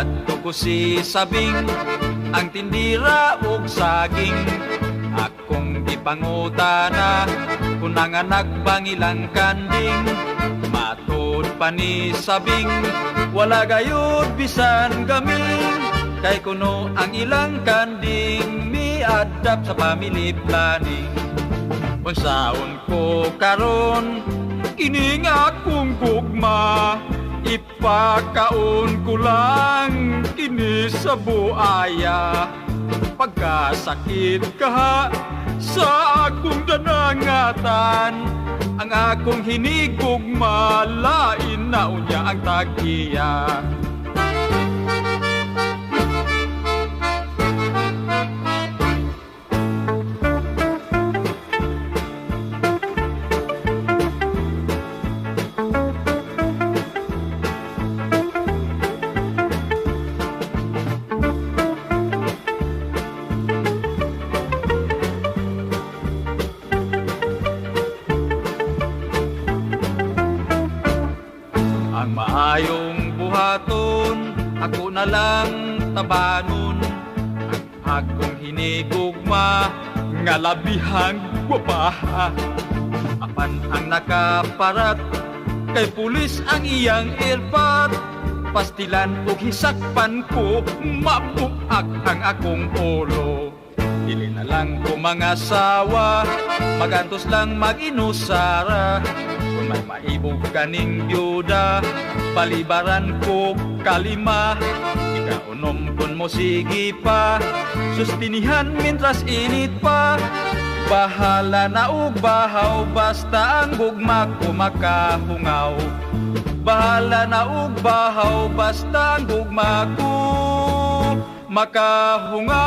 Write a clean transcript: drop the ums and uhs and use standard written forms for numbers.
Niadto ko si Sabing, ang tindira og saging. Akong gipangutana kung nanganak bang ilang kanding. Matud pa ni Sabing, wala gayud bisan gaming. Kay kuno ang ilang kanding mi-adapt sa family planning. Unsaon ko karon kini nga akong gugma, ipakaon ko lang kini sa buaya. Pagkasakit kaha sa akong danangatan, ang akong hinigugma lain na unya ang tag-iya. Ang maayong buhaton, ako na lang tabanon. Ang akong hinigugma, nga labihang gwapaha. Apan ang nakaparat, kay pulis ang iyang irpat. Pastilan og hisakpan ko, mabuak ang akong ulo. Dili na lang ko mga sawa, magantos lang mag-inusara. Kung may maibog kaning byuda, palibaran ko kalima. Ikaunom kun mo sige pa, sustinihan mintras init pa. Bahala na og bahaw, basta ang gugma ko makahungaw. Bahala na og bahaw, basta ang gugma ko makahungaw.